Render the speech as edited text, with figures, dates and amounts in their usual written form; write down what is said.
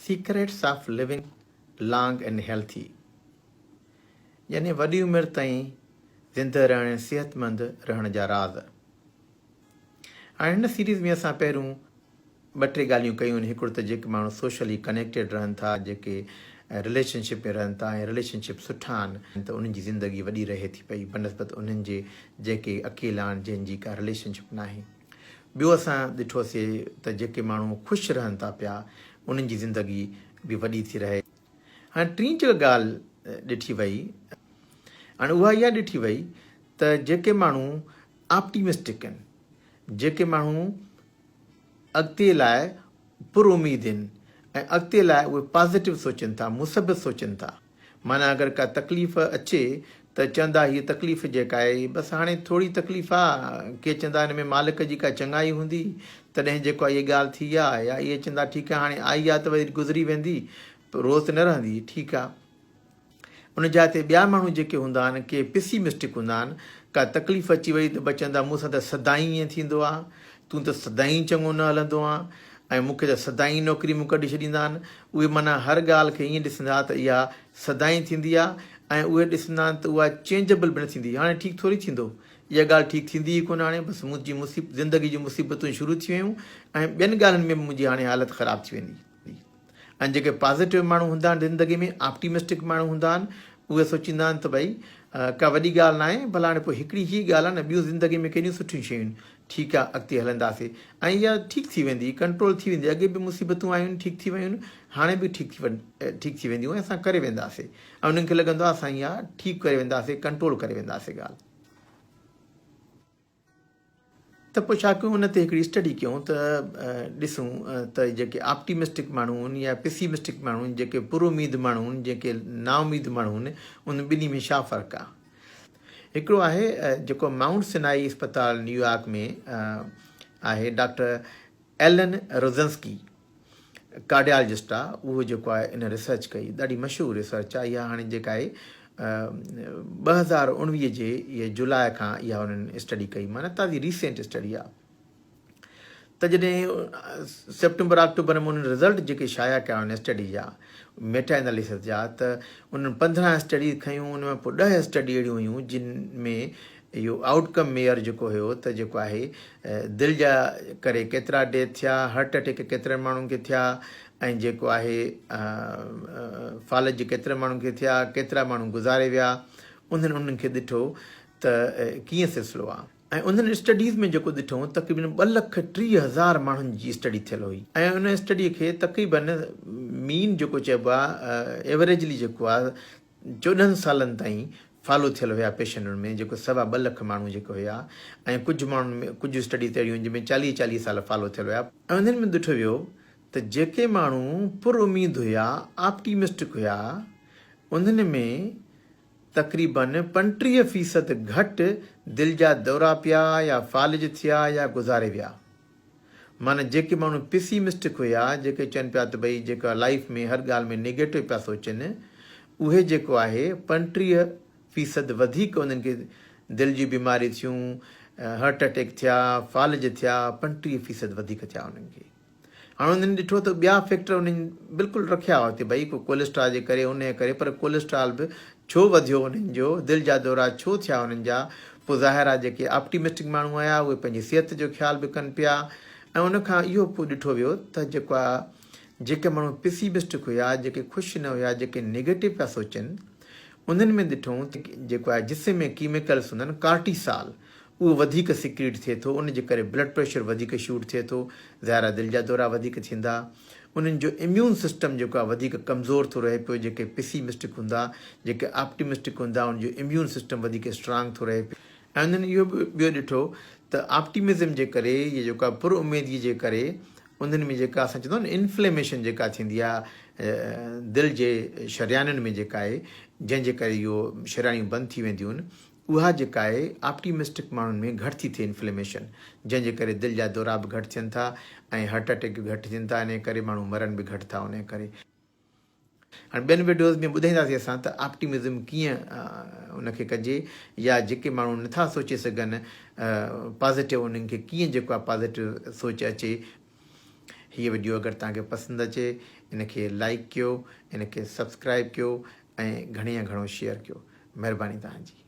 Secrets of Living Long and Healthy يعني وڏي عمر تائين زنده رهڻ ۽ صحتمند رهڻ جا راز. هاڻي هن سيريز ۾ اسان پهريون ٻه ٽي ڳالهيون ڪيون آهن هڪڙو ته جيڪي ماڻهو سوشلي ڪنيڪٽيڊ رهن ٿا جيڪي رليشن شپ ۾ رهن ٿا ۽ رليشن شپ سٺا آهن ته انهن جي زندگي وڏي رهي ٿي پئي بنسبت انهن جي جيڪي اڪيلا آهن جنهن جي ڪا رليشن شپ ناهي. ٻيو اسان ڏٺوسي ته جيڪي ماڻهو خوش رهن ٿا پيا انهن جي زندگي به وڏي ٿي رهي. هاڻي ٽين جيڪا ڳالهه ڏٺي وئي هاڻي اها اها ڏٺي وئي ته جيڪي ماڻهو آپٽيمسٽڪ آهن، جيڪي ماڻهو اڳتي لاء پر اميد آهن ۽ اڳتي لاء اهي پازيٽو سوچين ٿا، مثبت سوچين ٿا. معنيٰ اگر ڪا تڪليف اچي ته چوندا هيء تڪليف جيڪا آهي بس هاڻي ٿوري تڪليف آ، ڪي چوندا هن ۾ مالڪ جي ڪا چڱائي هوندي تڏهن جيڪو آ هيء ڳالهه ٿي آ يا اهي چوندا ٺيڪ آ هاڻي آئي آ ته وري گذري ويندي روز ته نه رهندي ٺيڪ آ. ان جاء تي ٻيا ماڻهو جيڪي هوندا آهن ڪي پسيمسٽڪ هوندا آهن ڪا تڪليف اچي وئي ته به چوندا مون سان ته سدائين ائين ٿيندو آ، تون ته سدائين چڱو نه هلندو آن ۽ مون کي ته سدائين نوڪري مون ڪڍي ڇڏيندا آهن. اهي معنيٰ هر ڳالهه کي ائين ڏسندا ته اها سدائين ٿيندي آهي ۽ اهي ڏسندا آهن ته اها چينجبل به نه ٿيندي. هاڻي ٺيڪ ٿوري ٿيندو. اها ڳالهه ٺيڪ ٿيندي ئي ڪونه هاڻي بس منهنجي زندگي جون مصيبتون شروع ٿي ويون ۽ ٻين ڳالهين ۾ به منهنجي هاڻي حالت خراب ٿي ويندي. ۽ جيڪي پازيٽو ماڻهو هوندا آهن زندگي ۾ آپٽيمسٽڪ ماڻهو هوندا آهن اهي سوچيندا آهن ته ڀئي ڪا وڏي ڳالهه ناهي ڀلا هاڻي پوء هڪڙي هي ڳالهه آهي نه ٻيون زندگي ۾ ڪيڏيون سٺيون شيون آهن ٺيڪ آهي اڳتي هلنداسي ۽ اها ٺيڪ ٿي ويندي ڪنٽرول ٿي ويندي اڳي به مصيبتون آيون ٺيڪ ٿي ويون هاڻي به ٺيڪ ٿي ٺيڪ ٿي وينديون ۽ اسان ڪري وينداسي ۽ انهن کي لڳندو آهي اسان اها ٺيڪ ڪري وينداسي ڪنٽرول ڪري وينداسي ڳالهه. ته پوء ڇا ڪيون ان تي هڪڙي اسٽڊي ڪيون ته ڏسون ته جيڪي آپٽيمسٽڪ ماڻهو آهن يا پسيمسٽڪ ماڻهو آهن جيڪي پر اميد ماڻهو آهن جيڪي نا اميد ماڻهو آهن ان ٻنهي ۾ ڇا فرق آهي هڪڙو آهي جيڪو مائونٽ سنائي اسپتال نيويارڪ ۾ آهي ڊاڪٽر ايلن روزنسڪي ڪارڊيالجسٽ آ اهو جيڪو آهي ان ريسرچ ڪئي ڏاڍي مشهور ريسرچ آ اها هاڻي جيڪا آهي 2019 جي اهي جولاء کان اها انهن اسٽڊي ڪئي معنيٰ تازي ريسينٽ اسٽڊي آ ته جڏهن سيپٽمبر آڪٽوبر ۾ انهن رزلٽ جيڪي شايع ڪيا ان اسٽڊي جا ميٽا اناليسس جا ته انهن 15 اسٽڊي کنيون ان ۾ پوء 10 اسٽڊي اهڙيون هيون جن ۾ اهو آئوٽ ڪم ميئر جيڪو هيو ته جيڪو آهي دل جا ڪري ڪيترا ڊيٿ ٿيا، هارٽ اٽيڪ ڪيترن ماڻهن کي ٿيا ۽ جيڪو آهي فالج ڪيترن ماڻهن کي ٿيا، ڪيترا ماڻهو گذاري ويا، انهن انهن کي ڏٺو ته ڪيئن سلسلو آ. ۽ انهن اسٽڊيز ۾ جيڪو ڏٺو تقريبن ٻه لک 30 هزار ماڻهن جي اسٽڊي ٿيل هئي ۽ ان اسٽڊي کي تقريبن مين جيڪو چئبو آ ايوريجلي جيڪو آ 14 سالن تائين فالو ٿيل هيا پيشنٽن ۾ جيڪو سوا ٻه لک ماڻهو جيڪي هيا ۽ ڪجهه ماڻهن ۾ ڪجهه اسٽڊيز ته اهڙيون هيون جن ۾ 40 40 سال فالو ٿيل هيا. ۽ انهن ۾ ڏٺو ويو ته جيڪي ماڻهو پر اميد هيا آپٽيمسٽڪ هيا انهن ۾ تقريبن 35 فيصد گهٽ دل جا دورا پيا يا فالج ٿيا يا گذاري ويا. معنيٰ جيڪي ماڻهو پيسيمسٽڪ هيا، جيڪي چون پيا ته ڀئي جيڪا لائيف ۾ هر ڳالهه ۾ نيگيٽو پيا سوچن، اهي جيڪو آهي 35 فيصد وڌيڪ انهن کي دل جون بيماريون ٿيون، هارٽ اٽيڪ ٿيا، فالج ٿيا، 35 فيصد وڌيڪ ٿيا انهن کي. هاڻ انهن ڏٺو ته ٻيا فيڪٽر انهن بلڪل رکيا هئا اتي ڀئي ڪو ڪوليسٽرال جي ڪري انهي ڪري پر ڪوليسٽرال به ڇو وڌيو انهن جو، دل جا دورا ڇو ٿيا انهن جا، پوء ظاهر آهي جيڪي آپٽيمسٽڪ ماڻهو آيا اهي پنهنجي صحت جو خيال به ڪن پيا ۽ ان کان اهو پوء ڏٺو ويو ته جيڪو جيڪي ماڻهو پسيمسٽڪ هيا، جيڪي خوش نه هيا، جيڪي نيگيٽو پيا سوچن انهن ۾ ڏٺو ته جيڪو آهي جسم ۾ ڪيميڪلس هوندا آهن ڪارٽيسال اهو وڌيڪ سيڪريٽ ٿئي ٿو ان جي ڪري بلڊ پريشر وڌيڪ شوٽ ٿئي ٿو ظاهر آهي دل جا دورا وڌيڪ ٿيندا انهن جو اميون سسٽم جيڪو آهي وڌيڪ ڪمزور ٿو رهي پيو جيڪي پسيمسٽڪ هوندا جيڪي آپٽيمسٽڪ هوندا ان جو اميون سسٽم وڌيڪ اسٽرانگ ٿو رهي پيو ۽ انهن اهو به ٻيو ڏٺو ته آپٽيمزم جي ڪري يا جيڪو آهي پر اميدي جي ڪري انهن ۾ جيڪا اسان چوندا آهيون نه انفليميشن جيڪا ٿيندي آهي دل جي شريانين ۾ جيڪا آهي جنهن جي ڪري اهو شريانيون بند ٿي وينديون آهن اها جيڪا آهي آپٽيمسٽڪ ماڻهن ۾ گهٽ ٿي ٿئي انفليميشن جنهن جي ڪري دل جا دورا به گهٽ ٿين ٿا ۽ هارٽ اٽيڪ به گهٽ ٿين ٿا انهي ڪري ماڻهو مرن به گهٽ ٿا انهي ڪري. هاڻي ٻين وڊيوز ۾ ٻڌائينداسين اسان ته آپٽيمزم ڪيئن ان کي ڪجي يا جيڪي ماڻهو نٿا سوچي سگهن پازيٽو انهن کي ڪيئن جيڪو آهي پازيٽو سوچ اچي. هيء وڊيو اگر توهان کي پسند اچي ان کي لائيڪ ڪيو، ان کي سبسڪرائيب ڪيو ۽ گهڻي يا گهڻو شيئر ڪيو. مهرباني توهان جي.